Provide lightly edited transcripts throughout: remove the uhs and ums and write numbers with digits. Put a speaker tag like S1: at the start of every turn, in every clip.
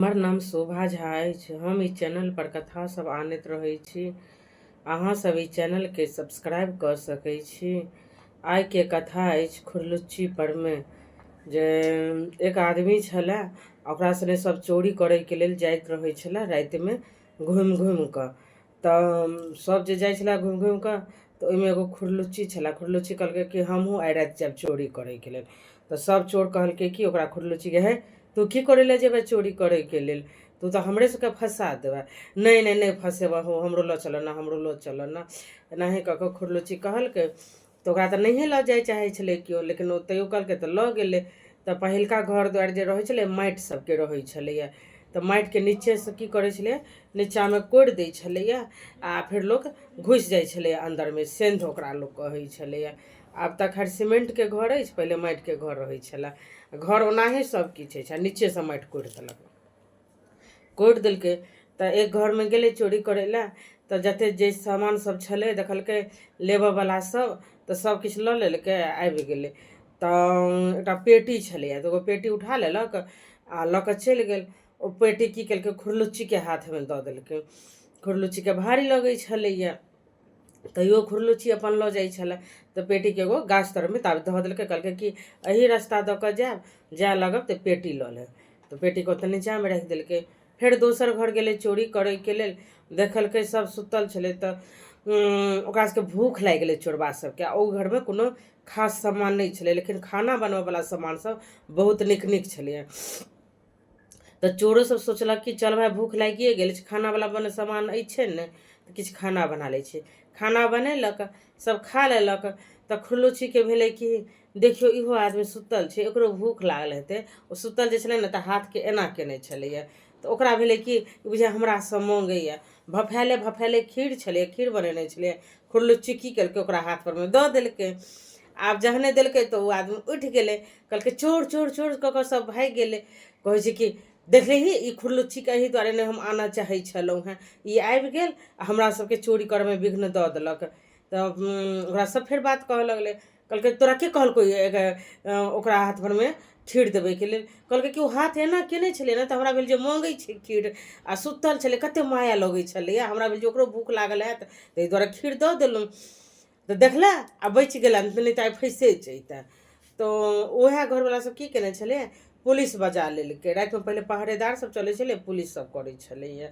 S1: हमर नाम शोभा झा अछि। हम ई चैनल पर कथा सब आनैत रहै छी। अहाँ सब ई चैनल के सब्सक्राइब कऽ सकै छी। आइ के कथा अछि खुरलुच्ची पर मे जे एक आदमी छलै, ओकरा सने सब चोरी करै के लेल जाइत रहै छलै राति मे घुमि घुमि कऽ। तऽ सब जे जाइ छलै घुमि घुमि कऽ तऽ ओहिमे एगो खुरलुच्ची छलै। खुरलुच्ची कहलकै कि हमहूँ आइ राति जायब चोरी करैके लेल। तऽ सब चोर कहलकै कि ओकरा खुरलुच्चीके, हे तू की करै लए जेबै चोरी करैके लेल? तू तऽ हमरे सबके फँसा देबै। नहि नहि नहि फँसेबऽ हौ, हमरो लऽ चलऽ ने, हमरो लऽ चलऽ ने। एनाहे कऽ कऽ खुरलुच्ची कहलकै। तऽ ओकरा तऽ नहिए लऽ जाय चाहै छलै केओ, लेकिन ओ तैयो कहलकै तऽ लऽ गेलै। तऽ पहिलका घर दुआरि जे रहै छलै, माटि सभके रहै छलैए। तऽ माटिके नीचेसँ की करै छलैए, नीचाँमे कोरि दै छलैए आ फेर लोक घुसि जाइ छलैए अन्दरमे। सेन्ध ओकरा लोक कहै छलैए। आब तऽ खैर सीमेंटके घर अछि, पहिले माटिके घर रहै छलए। घर ओनाहे सभ किछु अछि आ नीचेसँ माटि कोरि देलक। कोरि देलकै तऽ एक घरमे गेलै चोरी करै लए, तऽ जतेक जे सामान सब छलै देखलकै लेबऽवला सब, तऽ सब किछु लऽ लेलकै आ आबि गेलै। तऽ एकटा पेटी छलैए, तऽ एगो पेटी उठा लेलक आ लऽ कऽ चलि गेल। ओ पेटी की केलकै, खुरलुच्चीके हाथमे दऽ देलकै। खुरलुच्चीके भारी लगै छलैए, तैयो खुरलुच्ची अपन लऽ जाइ छलै। तऽ पेटीके एगो गाछ तरमे ताबे धऽ देलकै। कहलकै कि एही रास्ता दऽ कऽ जायब, जाय लागब तऽ पेटी लऽ लेब। तऽ पेटीके ओतऽ नीचाँमे राखि देलकै। फेर दोसर घर गेलै चोरी करैके लेल। देखलकै सभ सुतल छलै, तऽ ओकरा सभके भूख लागि गेलै चोरबा सभके। आ ओहि घरमे कोनो खास सामान नहि छलै, लेकिन खाना बनबयवला सामान सभ बहुत नीक नीक छलैए। तऽ चोरो सब सोचलक कि चल भाइ, भूख लागिए गेल छै, खानावला बन सामान अछि ने, तऽ किछु खाना बना लै छी। खाना बनेलक, सब खा लेलक। तऽ खुरलुच्चीके भेलै कि देखियौ, इहो आदमी सुतल छै, एकरो भूख लागल हेतै। ओ सुतल जे छलै ने, तऽ हाथके एना केने छलैए। तऽ ओकरा भेलै कि बुझाइए हमरासँ मङ्गैए। भफायले भफायले खीर छलैए, खीर बनेने छलैए। खुरलुच्ची की केलकै, ओकरा हाथ परमे दऽ देलकै। आब जहने देलकै तऽ ओ आदमी उठि गेलै। कहलकै चोर चोर चोर कऽ कऽ सब भागि गेलै। कहै छै कि देखलिही, ई खुरलुच्चीके एहि दुआरे नहि हम आनऽ चाहै छलहुँ हेँ, ई आबि गेल आ हमरा सबके चोरी करऽमे विघ्न दऽ देलक। तऽ ओकरा सब फेर बात कहऽ लगलै। कहलकै, तोरा के कहलकौ ओकरा हाथ परमे खीर देबैके लेल? कहलकै कि ओ हाथ एना केने छलै ने, तऽ हमरा भेल जे मङ्गै छै खीर। आ सुतल छलै, कतेक माया लगै छलैए। हमरा भेल जे ओकरो भूख लागल हैत, ताहि दुआरे खीर दऽ देलहुँ। तऽ देखले आ बचि गेला, नहि तऽ आइ फँसि जैते। तऽ उएह घरवला सब की केने छलै, पुलिस बजा लेलकै रातिमे। पहिले पहरेदार सब चलै छलै, पुलिस सब करै छलैए।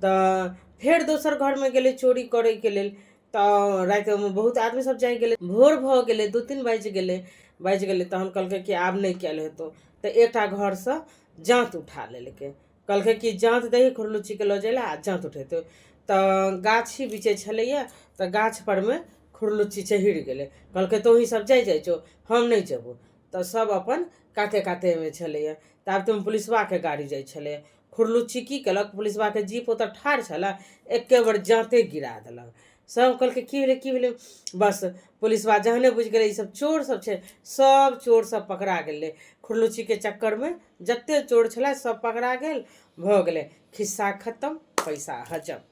S1: तऽ फेर दोसर घरमे गेलै चोरी करैके लेल। तऽ रातिमे बहुत आदमी सब जागि गेलै। भोर भऽ गेलै, 2-3 बाजि गेलै। बाजि गेलै तहन कहलकै कि आब नहि कयल हेतौ। तऽ एकटा घरसँ जाँत उठा लेलकै। कहलकै कि जाँत दही खुरलुच्चीके लऽ जाय लए आ जाँत उठेतै। तऽ गाछी बीचे छलैए, तऽ गाछ परमे खुरलुच्ची चढ़ि गेलै। कहलकै, तोहीं सब जाइ जाइ जो, हम नहि जेबो। तऽ सब अपन काते कातेमे छलैए। ताबेमे पुलिसवाके गाड़ी जाइ छलैए। खुरलुच्ची की केलक, पुलिसवाके जीप ओतऽ ठाढ़ छलै, एके बेर जाँते गिरा देलक। सब कहलकै, की भेलै, की भेलै? बस, पुलिसवा जहने बुझि गेलै ई सब चोर सब छै, सब चोर सब पकड़ा गेलै। खुरलुच्चीके चक्करमे जते चोर छलै सब पकड़ा गेल। भऽ गेलै खिस्सा खतम, पैसा हजम।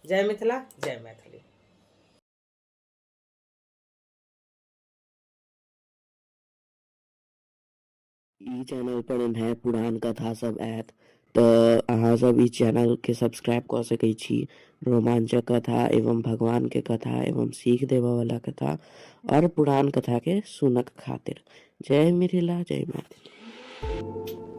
S1: जय मिथिला, जय मैथिली।
S2: ई चैनल पर एनाहे पुरान कथा सब आयत, तऽ अहाँ सब ई चैनल के सब्सक्राइब कऽ सकै छी। रोमांचक कथा एवं भगवान के कथा एवं सीख देबऽ वाला कथा और पुरान कथा के सुनक खातिर। जय मिथिला, जय मैथिली।